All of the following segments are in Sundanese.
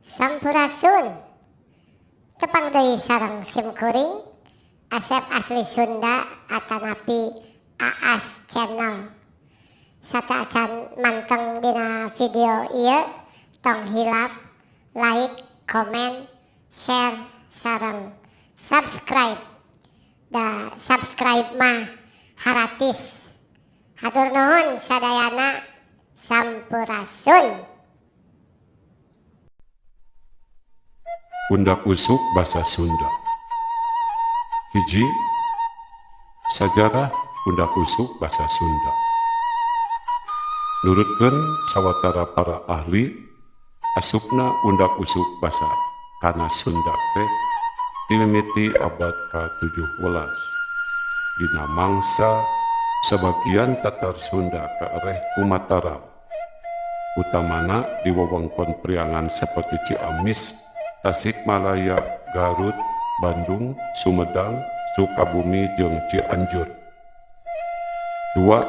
Sampurasun. Tepang deui sareng simkuring Asep Asli Sunda atanapi Aas Channel. Sateuacan manteng dina video ieu, tong hilap like, komen, share, sareng subscribe. Da subscribe mah haratis. Hatur nuhun sadayana, sampurasun. Undak usuk basa Sunda. Hiji, sajarah undak usuk basa Sunda. Nurutkeun sawatara para ahli, asupna undak usuk basa kana Sunda teh dimimiti abad ka-17 dina mangsa sabagian tatar Sunda kaereh ku Mataram, utamana di wewengkon Priangan saperti Ciamis, Tasikmalaya, Garut, Bandung, Sumedang, Sukabumi jeung Cianjur. Dua,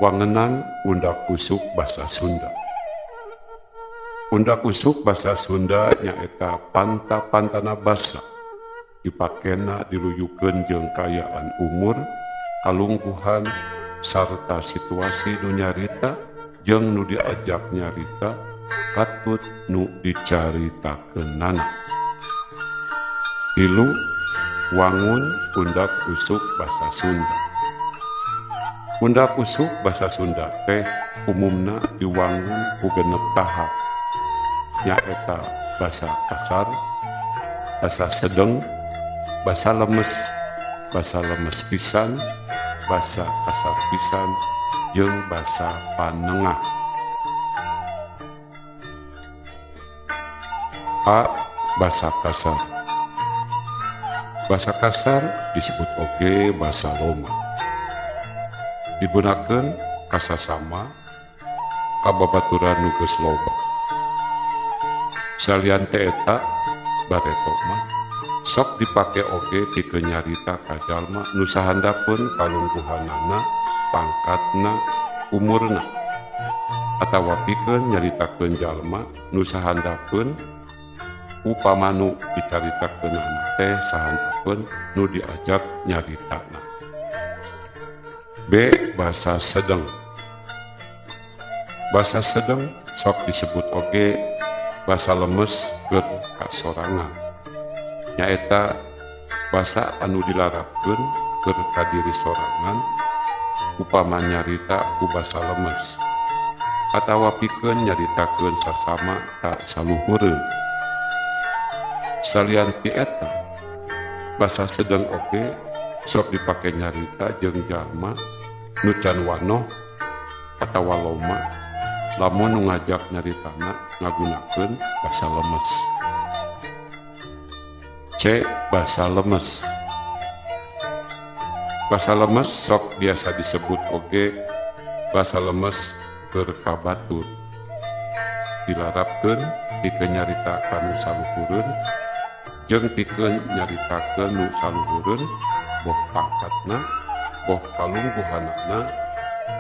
wangenan undak usuk basa Sunda. Undak usuk basa Sunda nyaeta panta-pantana basa, dipakena diluyukeun jeung kaayaan umur, kalungguhan, sarta situasi nu nyarita jeung nu diajak nyarita katut nu dicaritakeunana. Tilu, wangun undak usuk basa Sunda. Undak usuk basa Sunda teh umumna diwangun ku genep tahap, nyaeta basa kasar, basa sedeng, basa lemes, basa lemes pisan, basa kasar pisan, jeung basa panengah. A. Basa kasar. Basa kasar disebut oge basa loma. Digunakeun ka sasama, ka babaturan nu geus loba. Salian ti eta, bareto mah sok dipake oge pikeun nyarita ka jalma nu sahandapeun kalungguhanana, pangkatna, umurna, atawa pikeun nyaritakeun jalma nu sahandapeun upama nu dicaritakeunana teh sahandapeun nu diajak nyaritana. B. Basa sedeng. Basa sedeng sok disebut oge basa lemes keur kasorangan. Nyaeta basa anu dilarapkeun keur ka diri sorangan upama nyarita ku basa lemes atawa pikeun nyaritakeun sasama ka saluhureun. Salian ti eta, basa sedeng oge sok dipake nyarita jeung jalma nu can wanoh atawa loma lamun nu ngajak nyaritana ngagunakeun basa lemes. C. Basa lemes. Basa lemes sok biasa disebut oge basa lemes keur ka batur. Dilarapkeun pikeun nyarita ka nu saluhureun jeung pikeun nyaritakeun nu saluhureun boh pangkatna, boh kalungguhanana,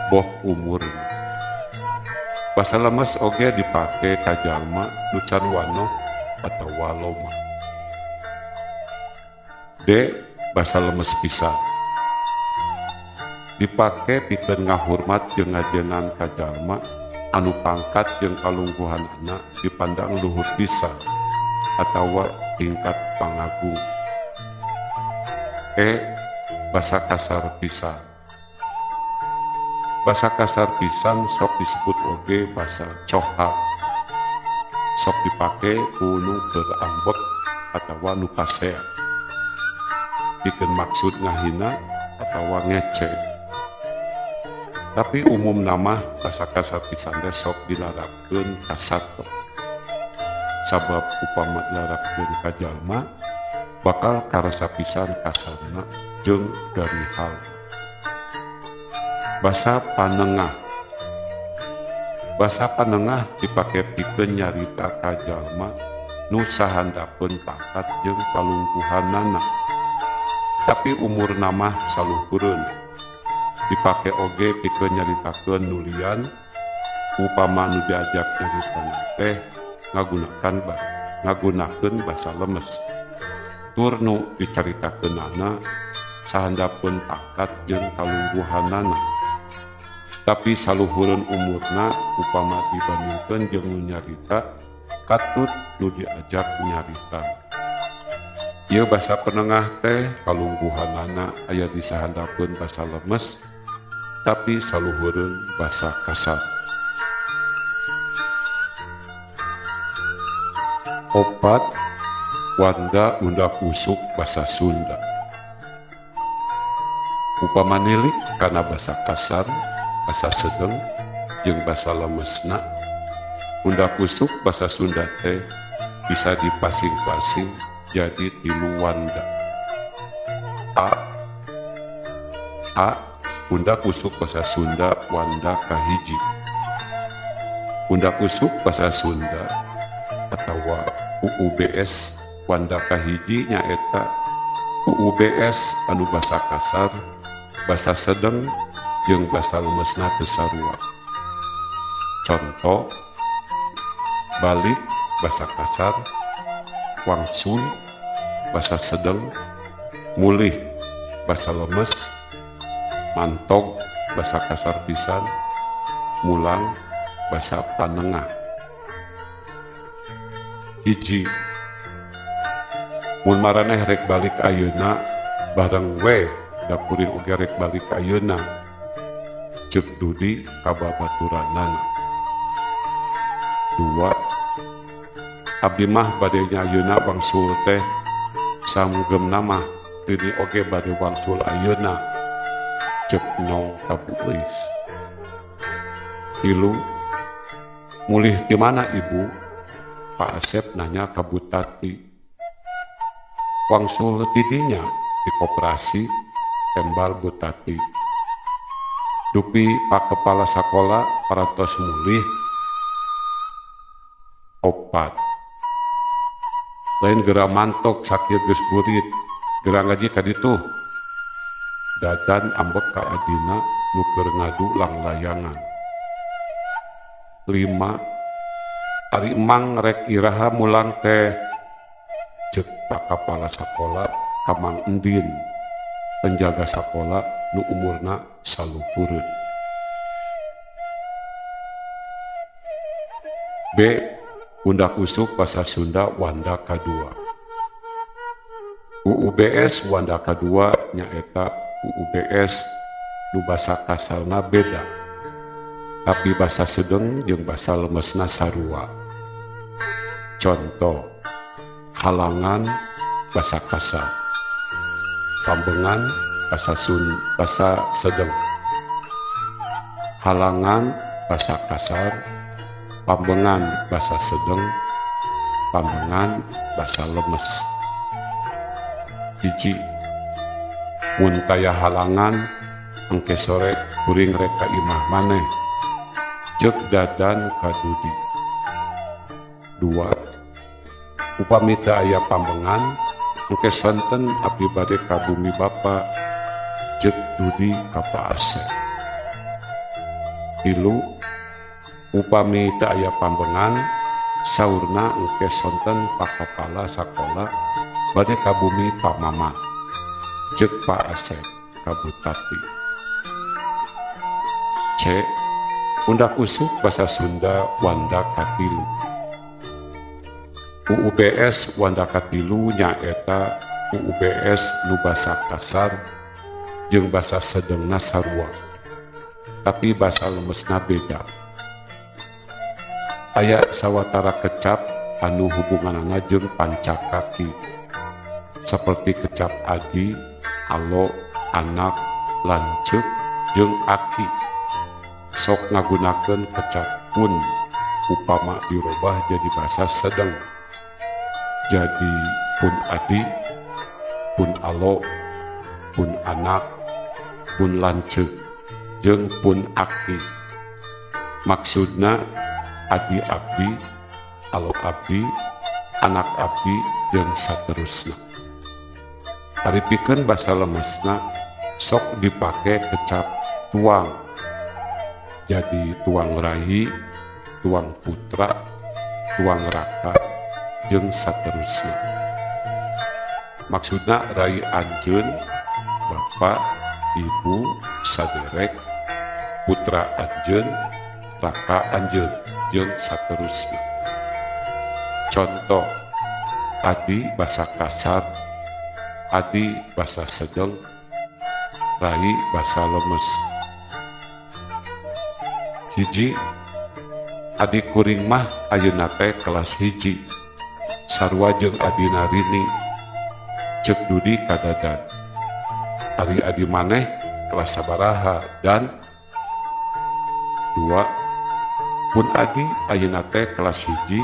boh umurna. Basa lemes oge dipake ka jalma nu can wanoh atawa loma. D. Basa lemes pisan. Dipake pikeun ngahurmat jeung ngajenan ka jalma anu pangkat jeung kalungguhanana dipandang luhur pisan atawa tingkat pangagung. E. Basa kasar pisan. Basa kasar pisan sok disebut oge basa coha. Sok dipake ku nu keur ambek atawa nu pasea. Pikeun maksud ngahina atawa ngece. Tapi umumna mah basa kasar pisan teh sok dilarapkeun ka sato. Sabab upama dilarapkeun ka jalma bakal karasa pisan kasarna jeung garihal. Basa panengah. Basa panengah dipake pikeun nyarita ka jalma nu sahandapeun pangkat jeung kalungguhanana. Tapi umurna mah saluhureun. Dipake oge pikeun nyaritakeun nu lian upama nu diajak nyaritana teh ngagunakan ngagunakeun basa lemes. Tur nu dicaritakeunana sahandapeun pangkat jeung kalungguhanana. Tapi saluhureun umurna upama dibandingkeun jeung nu nyarita katut nu diajak nyarita. Ieu basa penengah teh kalungguhanana aya di sahandapeun basa lemes tapi saluhureun basa kasar. 4. Wanda undak usuk basa Sunda. Upama nilik kana basa kasar, basa sedeng, jeung basa lemesna, undak usuk basa Sunda teh bisa dipasing-pasing jadi 3 wanda. A. A. Undak usuk basa Sunda wanda kahiji. Undak usuk basa Sunda atawa UUBS wanda kahiji nyaeta UUBS anu basa kasar, basa sedeng, jeung basa lemesna teu sarua. Contoh, balik basa kasar, wangsul basa sedeng, mulih basa lemes, mantog basa kasar pisan, mulang basa panengah. 1. Mun maraneh rek balik ayeuna bareng we da kuring oge rek balik ayeuna, ceuk Dudi ka babaturanana. 2. Abdi mah bade nya ayeuna wangsul teh samgemna mah tini oge bade wangsul ayeuna, ceuk Nyong ka Bu Euis. 3. Mulih ti mana ibu? Pak Asep nanya ka Bu Tati. Wangsul tidinya di koperasi, tembal Bu Tati. Dupi Pak Kepala Sakola parantos mulih. 4. Lain geura mantok sakit geus burit, geura ngaji ka ditu. Dadan ambek ka adina nu keur ngadu langlayangan. 5. Ari emang rek iraha mulang teh, ceuk Pak Kepala Sakola ka Mang Endin, penjaga sakola nu umurna saluhureun. B. Undak usuk basa Sunda wanda kadua. UUBS wanda kadua nyaeta UUBS nu basa kasarna beda, tapi basa sedeng jeung basa lemesna sarua. Contoh, halangan basa kasar, pambengan basa sedeng. Halangan basa kasar, pambengan basa sedeng, pambengan basa lemes. 1. Mun taya halangan engke sore kuring rek ka imah maneh, ceuk Dadan ka Dudi. 2. Upami teu aya pambengan engke sonten abdi bade ka bumi bapa, ceuk Dudi ka Pak Asep. 3. Upami teu aya pambengan saurna engke sonten Pak Kepala Sakola bade ka bumi Pak Maman, ceuk Pak Asep ka Bu Tati. C. Undak usuk basa Sunda wanda katilu. UUBS wanda katilu nyaeta UUBS nu basa kasar jeung basa sedengna sarua, tapi basa lemesna beda. Aya sawatara kecap anu hubunganana jeung pancakaki, seperti kecap adi, alo, anak, lanceuk, jeung aki. Sok ngagunakeun kecap pun upama dirobah jadi basa sedeng, jadi pun adi, pun alo, pun anak, pun lanceuk, jeung pun aki. Maksudna adi abdi, alo abdi, anak abdi, jeung saterusna. Ari pikeun basa lemesna sok dipake kecap tuang, jadi tuang rahi, tuang putra, Tuang raka, jeung saterusna. Maksudna rai anjeun, bapa, ibu, saderek, putra anjeun, raka anjeun, jeung saterusna. Contoh, adi basa kasar, adi basa sedeng, rai basa lemes. 1, adi kuring mah ayeuna teh kelas 1, sarua jeung adina Rini, ceuk Dudi ka Dadan. Ari adi maneh kelas sabaraha, Dan? 2, pun adi ayeuna teh kelas 1,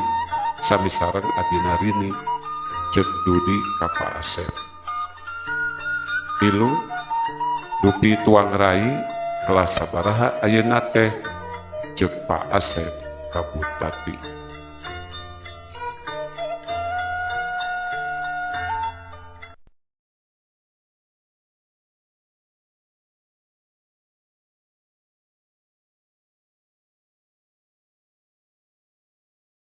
sami sareng adina Rini, ceuk Dudi ka Pak Asep. 3, dupi tuang rai kelas sabaraha ayeuna teh, ceuk Pak Asep ka Bu Tati.